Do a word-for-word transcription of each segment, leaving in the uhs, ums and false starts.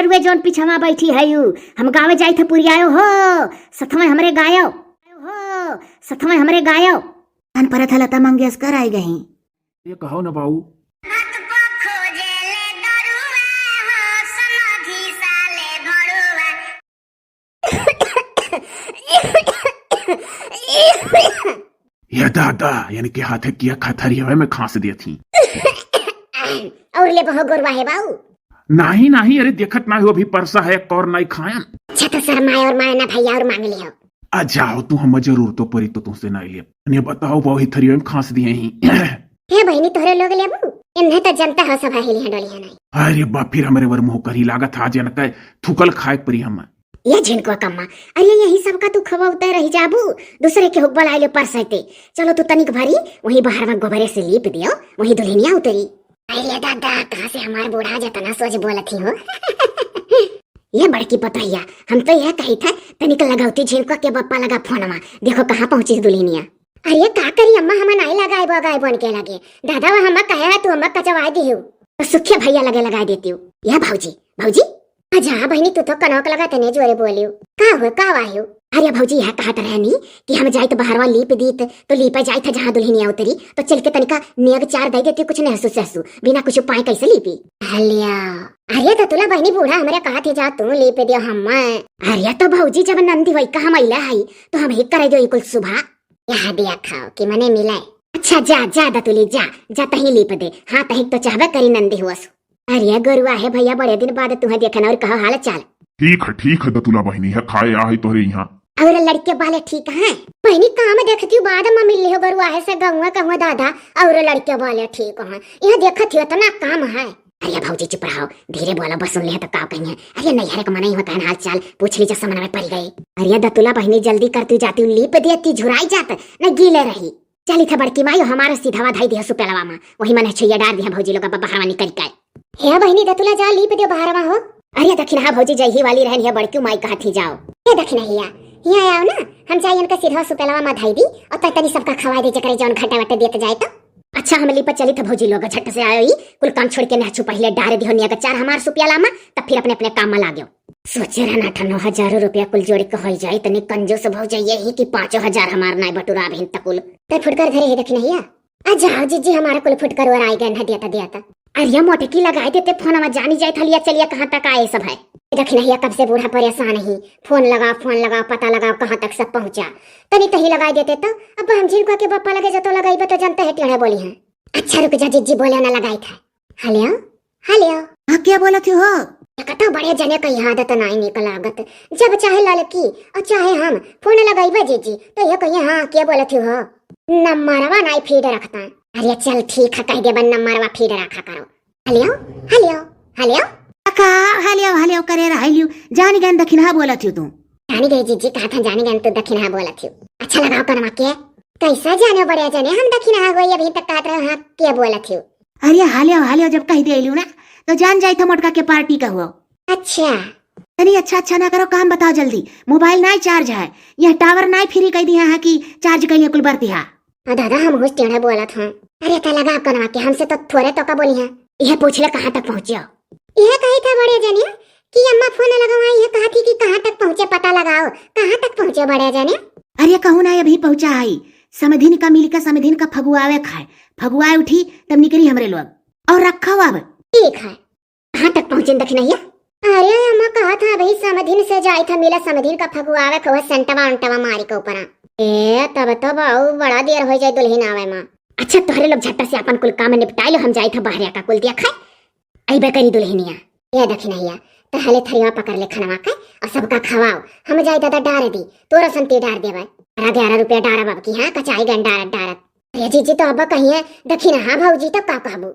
वे जौन पिछवा बैठी है यू, हम गावे जाइत है पुरियायो हो, सथवे हमरे गायो। हो, सथवे हमरे गायो। कान परत है लता मंगेशकर आई गई। ये कहो ना बाऊ। ये दादा, यानी कि हाथे किया खाथरी हवे में खांस दिया थी। और ले बहो गोरवा है बाऊ। नाही, नाही, अरे देखत नाही हो, अभी परसा है, एक और नाही खायन। अच्छा तो शर्माए और माए ना भैया और मांग लियो। आ जाओ तू, हम जरूर तो परी तो तुमसे नाही लिया। ने बताओ, बाऊ ही थरियो में खांस दिए ही। हे बहिनी, तोहरे लोग लेबू? इन्हें तो जनता हो, सब हिलिया डोलिया नहीं। अरे बा, फिर हमरे वर मुंह करी लागत हा, जन के थुकल खाए परी हम। ये झिनको कम्मा, अरे यही सबका तू खवाउते रह जाबू, दूसरे के हुक बलाए ले परसैते। चलो तू तनिक भरी वही बाहर में गोबरे से लीप दियो, वही दुल्हनिया उतरी। अरे दादा, कहाँ से हमार बूढ़ा जतना सोच बोलत ही हो। ये बड़की पतोहिया, हम तो यह कही था, तनिक लगावती झिनको के बप्पा लगा फोनवा, देखो कहाँ पहुँची दुल्हनिया। अरे का करी अम्मा, हम नाई लगाए बगाए बन के लगे, दादा वो हम कहे है, तू हम कचवाए दिहु, तो सुखिया भैया लगे लगाए देती हूँ। या भौजी, भौजी, अच्छा बहिनी, तू तो कनौक लगा तने जोरे बोलियो, का हुआ, का वाहियो? अरे भौजी, यह कहत रहनी कि हम जाइत बहरवा लीप दीत, तो लीपे जाइत है जहाँ दुल्हनिया उतरी, तो चल के तनिका नेग चार दे देती, कुछ नहसू सहसू, बिना कुछ पाए कैसे लीपी? हलिया, अरे दतुला बहिनी, बूढ़ा हमरे कहत ही जा तू लीप दियो हम। अरे तो भौजी, जब नंदी होई का हम अइला हई, तो हम ही करे दियो ई कुल सुभा। यह दिया खाओ कि मने मिले। अच्छा जा, जा दतुली, जा, जा तही लीप दे। हाँ, तही तो चाहबे करी नंदी हुअस। अरे गोरुआ है भैया, बड़े दिन बाद तुहे देखन और कहो हाल चाल। ठीक है, ठीक है दतुला बहिनी, है खाए आ है तोहरे यहाँ। और लड़के वाले ठीक हैं? बहिनी काम देखती हूँ, बाद में मिल लियो गोरुआ है से गहुआ कहूँ दादा, और लड़के वाले ठीक हैं। यहाँ देखत ही इतना काम है। अरे भौजी चुप रहो, धीरे बोलो, बस सुन ले तो का कही है। अरे नैहरे के मनई होता है ना, हाल चाल पूछ लीजिए, समन में पड़ गई। अरे दतुला बहिनी जल्दी कर, तू जाती हूँ लीप देती, झुराई जात न गीले रही। चली था बड़की माई, हमारे सीधावा धाई दिया सुपेलवा में, वही मन है छुइया डार दिया भौजी लोग अब बाहरवा निकल के। हे बहिनी दतुला जा लीप दियो बाहरवा हो। अरे दखिनहा भौजी जय ही वाली रहन, हे बड़की माई कहत ही जाओ। हे दखिनहिया, हिया आओ ना, हम जाई इनका सीधा सुपेलवा में धाई दी और तनी तनी सबका खवाई दे, जकरे जौन घटे वटे देत जाए तो। अच्छा हम लीप चली था भौजी लोग, झट से आयो ही, कुल काम छोड़ के नहछू पहले डार दियो निया का चार हमार सुपेला में, तब फिर अपने अपने काम में लाग्यो। सोचे रहना था नौ हजारों रुपया कुल जोड़ के होई जाई, तनी कंजूस भौजाई यही कि पाँचों हजार हमार नाय बटुरा अभिन तकुल। ते फुटकर धरे है दखिनहिया। आ जाओ जीजी, हमारा कुल फुटकर और आई गए ना, दिया था, दिया था। अरे मोटकी लगाए देते फोन, जानी जाए थलिया चलिया कहाँ तक आए सब है। दखिनहिया कब से बूढ़ा परेशान ही, फोन लगाओ, फोन लगाओ, पता लगाओ कहाँ तक सब पहुँचा। तनी तही लगाए देते तो, अब हम झिनको के बप्पा लगे जो तो लगाई तो जनते है टेढ़े बोली हैं। अच्छा रुक जा जीजी, बोले ना लगाई था। हेलो, हेलो। हाँ, क्या बोलत हो? कतौ बड़े जने कै आदत नाई निक लागत। जब चाहे ललकी और चाहे हम फोन लगइबे जीजी, तो ये कहिए, "हाँ, के बोलत हो?" नंबरवा नाई फीड रखता। अरे चल ठीक है, कह देबे नंबरवा फीड रखा करो। हेलो, हेलो, हेलो। का हेलो, हेलो करे रह लियो? जानी गन दखिनहा बोलत हो तू। जानी गई जीजी, कहा था जानी गन तू दखिनहा बोलत हो। अच्छा लगाओ कनमा के। कैसा जाने बड़े जने, हम दखिनहा होई, अभी तक कहत रहे, "हाँ, के बोलत हो?" अरे हालियो, हालियो जब कह देलियो ना, तो जान जाई था मोटका के पार्टी का हुआ। अच्छा। तनी अच्छा अच्छा ना करो, काम बताओ जल्दी। मोबाइल नाई चार्ज है, यह टावर नाई फ्री कह दिया है कि चार्ज कइले कुल बरती है। आ दादा, हम हुस टेढ़े बोलत हैं। अरे तो लगाओ कनवा के, हमसे तो थोड़े तो का बोली है। यह पूछ ले कहाँ तक पहुँचे हो? यह कही था बड़े जने कि अम्मा फोन लगाओ, यह कहा थी कि कहाँ तक पहुँचे पता लगाओ, कहाँ तक पहुँचे बड़े जने? अरे कहूँ ना अभी पहुँचा है, समधिन का मिल का समधिन का फगुआवे खाए, फगुआए उठी तब निकली हमरे लोग। और रखो अब। ठीक है, कहाँ तक पहुँचे दखिनहिया? अरे अम्मा कहा था अभी समधिन से जाए था मिला, समधिन का फगुआवे खो सेंटवा उंटवा मारी के ऊपर। ए तब तो बाऊ बड़ा देर हो जाए दुल्हन आवे माँ। अच्छा तोहरे लोग झट्टा से अपन कुल काम निपटाई लो, हम जाए था बाहर का कुल दिया खाए। अइबे करी दुल्हनिया। ए दखिनहिया, त हले थरिया पकड़ ले खनवा के और सबका खवाओ। हम जाई दादा डार दी, तोरो संती डार देबे। अरे ग्यारह रुपया डारब अब की, हाँ, कचाई गन डारत डारत। अरे जीजी, तो अब कहिए दखिनहा भौजी, तो का कहबू?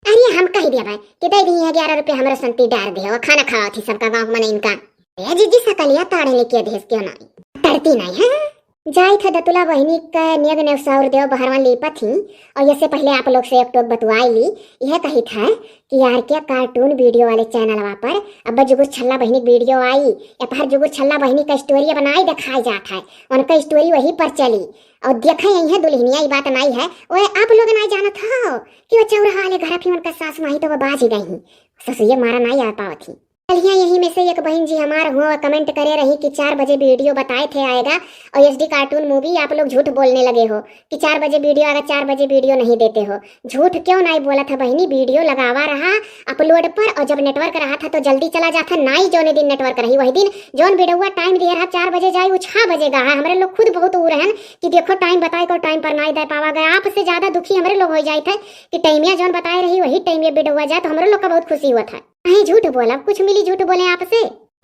अरे हम कह देबे कि दे दी ग्यारह रुपया, हमरो संती डार दे, और खाना खवाओ थी सबका गाँव मने इनका। ए जीजी, सकलिया ताड़े लेके भेज के नाई। तरती नाई है। जाई था दतुला बहिनी का नेग नेवसाउर देव बहरवा लीपत ही, और ये से पहले आप लोग से एक टोक बतुआई ली। यह कही था कि यार के कार्टून वीडियो वाले चैनलवा पर अब जुगुर छल्ला बहिनी वीडियो आई, या पर जुगुर छल्ला बहिनी का स्टोरी बनाई दिखाई जात है, उनका स्टोरी वही पर चली। और देखे यही है दुल्हनिया, ये बात नाई है, ओए आप लोग नाई जानत हो कि वो चौराहा वाले घर फिर उनका सास माही तो वो बाज ही गई, ससुए मारा नाई आ पावत ही। कलिया यही में से एक बहिन जी हमार हुआ comment करे रही कि चार बजे video बताए थे आएगा और S D cartoon movie आप लोग झूठ बोलने लगे हो कि चार बजे video आएगा, चार बजे video नहीं देते हो। झूठ क्यों नाई बोलत है बहिनी, video लगावा रहा upload पर, और जब network रहा था तो जल्दी चला जाता, नाई जौने दिन network रही वही दिन। जौन बिडौआ time दिया रहा चार बजे जाई, वो छह बजे गा है। हमरे लोग खुद बहुत ऊ रहन कि देखो time बताए को time पर नाई दे पावा गया। आपसे ज्यादा दुखी हमरे लोग हो जाइत है कि टाइमिया जौन बताए रही वही टाइमिया बिडौआ जाए, तो हमरे लोग का बहुत खुशी हुआ था। कहीं झूठ बोलब, कुछ मिली झूठ बोले आपसे।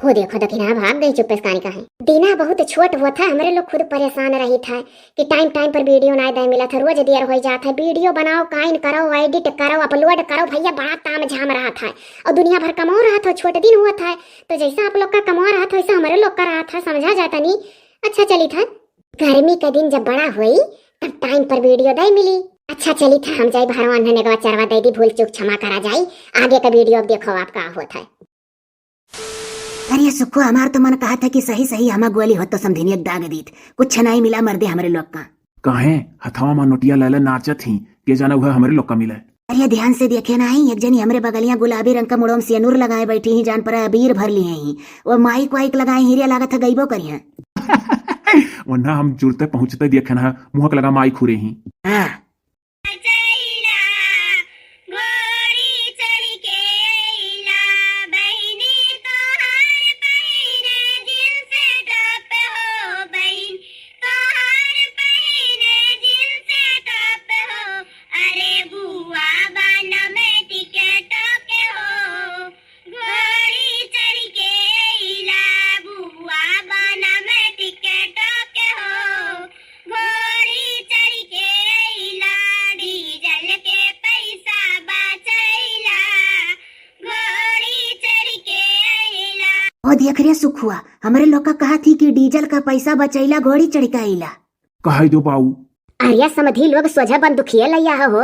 हो देखो दखिना भाग गई चुप्पे से कानी का है। दीना बहुत छोट हुआ था, हमरे लोग खुद परेशान रही था कि time time पर video ना दे मिला था, रोज देर हो जात है। Video बनाओ, काइन करो, edit करो, upload करो, भैया बड़ा ताम झाम रहा था और दुनिया भर कमाओ रहा था। छोट दिन हुआ था तो जैसा आप लोग का कमाओ रहा था वैसा हमरे लोग का रहा था, समझा जाता नहीं। अच्छा चली था, गर्मी का दिन जब बड़ा हुई तब time पर video दे मिली। अच्छा चली था, हम जाई भरवान है नेगवा चरवा दे दी, भूल चूक क्षमा करा जाई। आगे का video अब देखो आप का होत है। अरे सुखो, हमार तो मन कहा था कि सही सही हमा गोली हो तो समधिनिया के दाग दीत। कुछ नहीं मिला मर्दे हमरे लोग का। काहे? हथवा मा नोटिया लैले नाचत ही, के जाना हुआ हमरे लोग का मिले। अरे ध्यान से देखे ना ही, एक जनी हमरे बगलिया गुलाबी रंग का मुड़ोम सेनुर लगाए बैठी ही, जान पर अबीर भर लिए ही। वो माइक वाइक लगाए ही रे, लागत है गईबो करी हैं। वरना हम जुड़ते पहुँचते देखे ना, मुँह के लगा माइक हुरे ही। हाँ। ओ देख रे सुखुआ, हमरे लोग का कहा थी कि डीजल का पैसा बचैला, घोड़ी चढ़ के अइला। कहे दो बाऊ। अरे समधी लोग सोझा बंदूकिया लैया हो।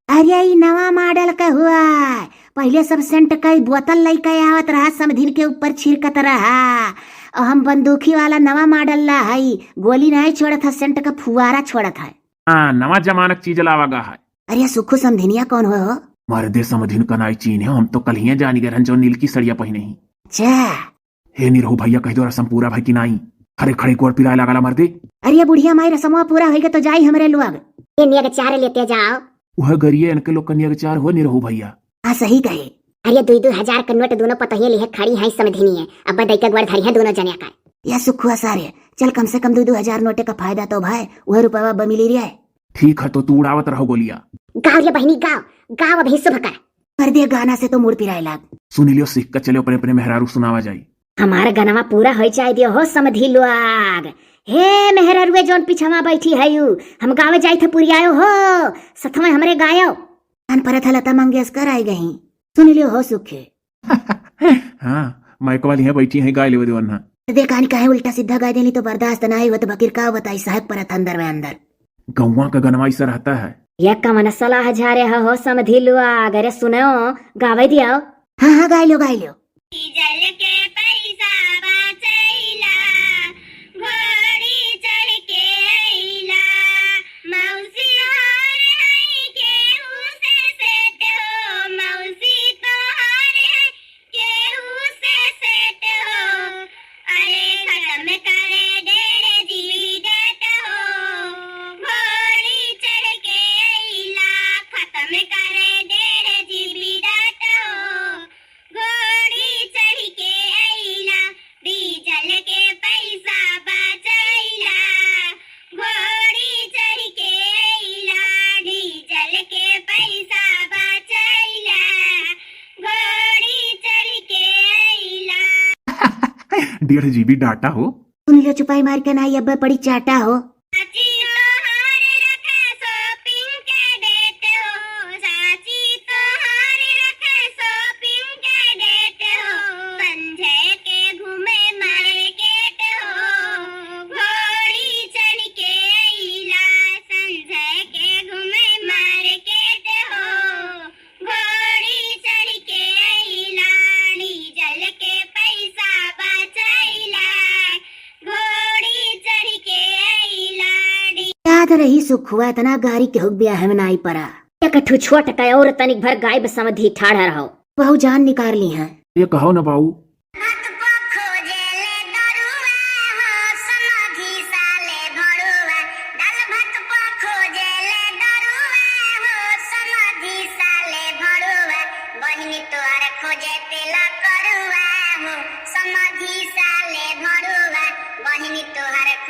अरे ई नवा मॉडल का हुआ, पहिले सब सेंट का ई बोतल लैके आवत रहा, समधिन के ऊपर छिड़कत रहा। और हम बंदूकी वाला नवा मॉडल ला हई, गोली नहीं छोड़त है, सेंट का फुआरा छोड़त है। हाँ, नवा जमानक चीज लावा गा है। अरे सुखु समधिनिया कौन हो, हो? मारे दे समधिन का नाई चीन है, हम तो कल ही जानी गए रहन जो नील की सड़िया पहने ही। अच्छा। हे निरहू भैया, कह दो रसम पूरा भई कि नाई? खड़े खड़े गोड़ पिराए लागला मर्दे। अरे बुढ़िया माई, रसमवा पूरा होइगा तो जाई हमरे लोग। ये नेग चार लेते जाओ। वह गरिए इनके लोग का नेग चार हो निरहू भैया। हाँ सही कहे। अरे दुई दुई हजार का नोट दोनों पतोहिए लिहे खड़ी हैं समधिनिए। अब दई के गोड़ धरी है दोनों जने का। या सुखुआ सारे, चल कम से कम दुई दुई हजार नोटे का फायदा तो भाई, वह रुपया अब मिली रे। ठीक है, तो तू उड़ावत रहो गोलिया। गाओ रे बहिनी, गाओ, गाओ अभी शुभ कर। कर दे गाना से तो मूड पिराए लाग। सुन लियो, सीख कर चलो अपने अपने मेहरारू सुनावा जाई। हमार गनवा पूरा होई जाए दियो हो समधी लोग। हे मेहरारुए जौन पिछवा बैठी है यू, हम गावे जाई थे पुरियायो हो, सथवा हमरे गायो। कान परत है लता मंगेशकर आई गई। सुन लियो हो सुखे। हाँ, माइक वाली है बैठी है, गाय लेवे देवन ना। देखा नहीं काहे उल्टा सीधा गाय देली तो बर्दाश्त ना होत, बकिर का बताई, सहक परत अंदर में अंदर। गौवा का गनवा ऐसा रहता है। ये कमन सलाह झारे ह हो समधी लोग, अरे सुनो, गावे दियो। हाँ, हाँ, गाय लो, गाय लो। डीजल के पैसा बचैला, घोड़ी चढ़ के अइला, मौसी हार है केहू से सेट हो, मौसी तोहार है केहू से सेट हो। अरे खत्म करे डेढ़ जीबी डेट हो, घोड़ी चढ़ के अइला, खत्म करे डेढ़ जीबी डेट हो, घोड़ी चढ़ के अइला, डीजल के पैसा बचैला, घोड़ी चढ़ के अइला, डीजल के पैसा बचैला, घोड़ी चढ़ के अइला। डेढ़ जीबी डाटा हो। सुन लियो, चुपाई मार के ना, ये अब्बे पड़ी चाटा हो। साची तोहार रखे shopping के date हो, साची तोहार रखे shopping के date हो, संजय के घूमे market हो, घोड़ी चढ़ के अइला, संजय के घूमे market हो, घोड़ी चढ़ के अइला, डीजल के पैसा बचैला, घोड़ी चढ़ के अइला, डी- याद रही सुखुआ, इतना गारी केहू के ब्याह में नाई परा। एक ठू छोट का और तनिक भर गायब समधी ठाढ़ा रहो। बहु जान निकार ली हैं। ये कहो न बाऊ,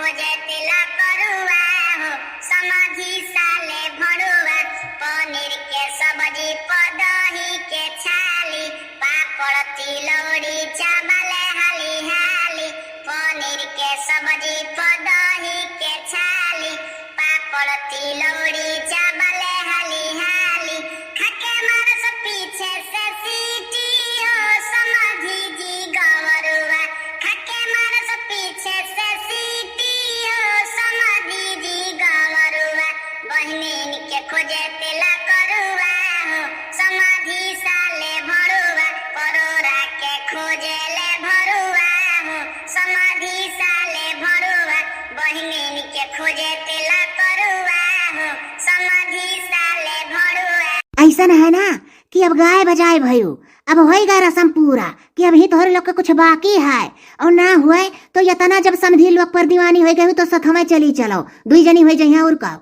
खोजे तिला करुआ हो, समधी साले भरुआ, पनीर के सब्जी प दही के छाली, पापड़ तिलौड़ी चावल हाली हाली, पनीर के सब्जी प दही के छाली, पापड़ तिलौड़ी चावल हाली हाली, खाके मारस पीछे से सीटी हो, समधी जी गवरुआ, खाके मारस पीछे से सीटी हो, समधी जी गवरुआ, बहिनीन के खोजे तिला करुआ हो, समधी साले भरुआ, परोरा के खोजे ले भरुआ हो, समधी साले भरुआ, बहिनीन के खोजे तिला करुआ हो, समधी साले भरुआ। ऐसन है ना कि अब गाय बजाय भयू, अब होइगा रसम पूरा कि अबहीं तोहरे लोग के कुछ बाकी है, और ना हुए तो यतना जब समधी लोग पर दीवानी होइ गयू तो सथवे चली चलो, दुई जनी होइ जइहाँ और का।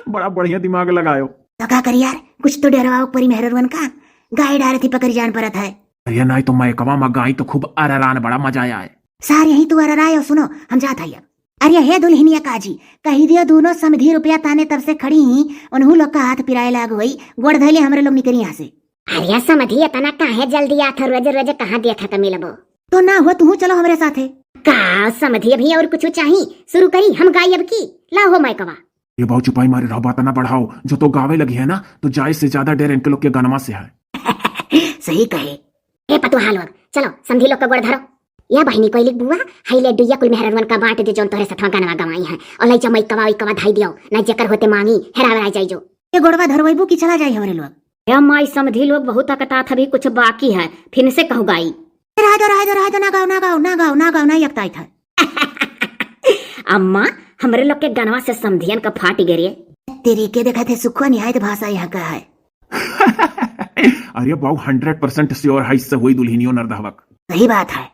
बड़ा बढ़िया दिमाग लगायो। तो का करी यार, कुछ तो डेरवाओ परी मेहररुअन का, गाय डारे थी पकड़ी जान परत है। अरे नाई तो मैकवा मा गाई तो खूब अररान, बड़ा मजा आए। सार यहीं तू अररायो, सुनो हम जात है अब। अरे हे दुल्हनिया काजी, कही दियो दोनों समधी रुपया ताने तब से खड़ी ही, उन्हू लोग का हाथ पिराए लाग होई, गोड़ धइले हमरे लोग निकरी यहाँ से। अरे समधी इतना काहे जल्दी आत है, रोज रोज कहाँ देखा के मिलबो? तो ना हो तुहू चलो हमरे साथे। का समधी अबहीं और कुछ चाही? शुरू करी हम गाई अब की, ला हो मैकवा। ये बाऊ चुपाई मारे रहो, बात ना बढ़ाओ, जो तो गावे लगी है ना तो जाए से ज्यादा डर इनके लोग के गनवा से है। सही कहे। ए पतुहा लोग, चलो समधी लोग का गोड़ धरो। या बहिनी कोइलिक बुआ, हई ले डुइया कुल मेहररुअन का बांट दे जौन तोहरे सथवा गनवा गवाई है, और लई जा मैकवा वैकवा धाई दियो, ना जेकर होते मांगी हेरा वेरा जाई जो। ये गोड़वा धरवैबू कि चला जाई हमरे लोग? ए माई समधी लोग बहुत अकतात हबी, कुछ बाकी है, फिन से कहू गाई। रहा दो, रहा दो, रहा दो, ना गाओ, ना गाओ, ना गाओ, ना गाओ, ना यकताई था। अम्मा, हमरे लोग के गनवा से समधियन का फाट गे रे। तेरी के देखा थे सुखुआ निहायत भाषा यहाँ का है। अरे बाऊ, हंड्रेड परसेंट श्योर है, इससे हुई दुल्हनियों नरदहवक। सही बात है,